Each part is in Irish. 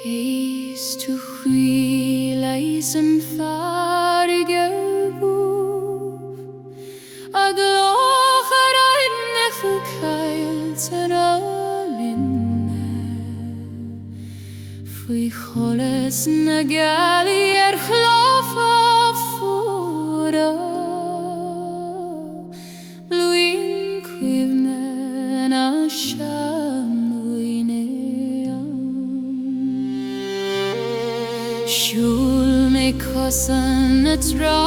Is tú chuala san farraige dhubh A glóthar aibhneacha caillte na linne Faoi sholas na gealaí ar chlocha fuara Luíonn cuimhne na seandaoine ann. Shiúil mé cosán na trá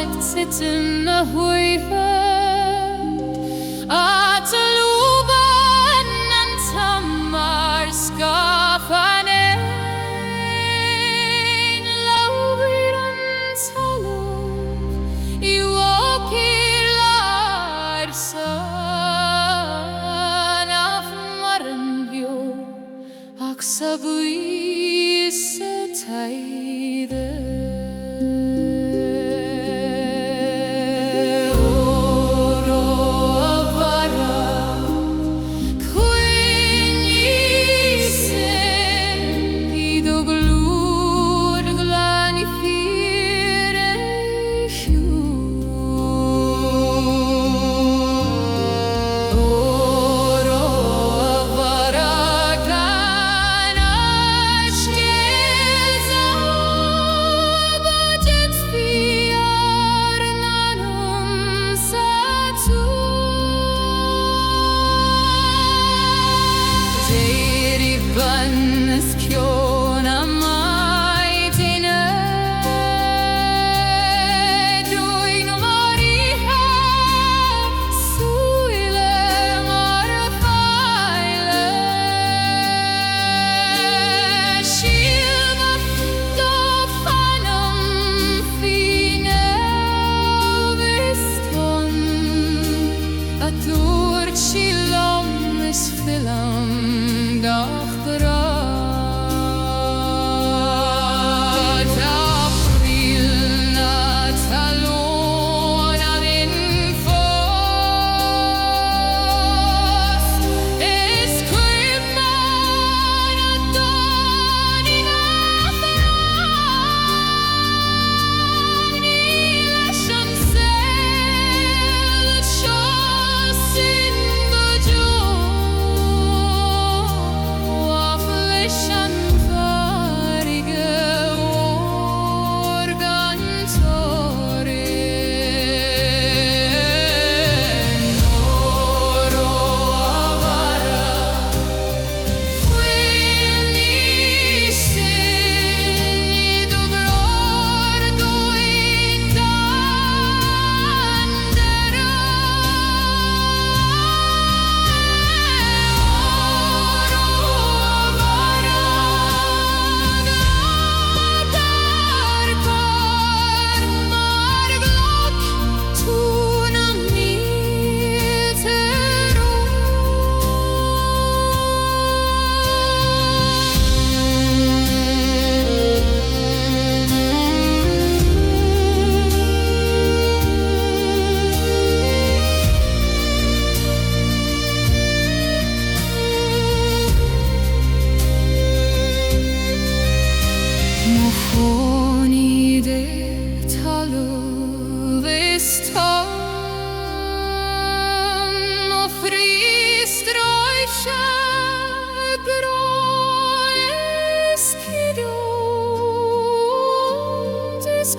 ag titim na hoíche At lúbann an t-am mar scáthán éin. Labhair an talamh i bhfocail ársa Nach maireann beo ach sa bhaoth is sa taoide. Óró a Bharra, coinnigh sinn i do ghlór glan fírinne. Óró a Bharra gan sceilz Ba ár n-anam sa D'éirigh bunoscionn na maidine Dúinn mar oíche, súile mar faille Síolbha do bh'anam faoi néamh is tonn A dúirt sí liom is fillim gach grá Tá fuil na talún againn fós Is cuma na dtáinig Ní leis an saol seo sinn go deo Ach leis an bhfarraige mhór gan teorainn. Óró a Bharra, Coinnigh sinn i do ghlór dúinn gan deireadh. Óró a Bharra, ghadhar corr mar ghlac tú na mílte rún. Mo chónaí idir talamh is tonn, Mo chroí stróicthe ag grá is cinniúint is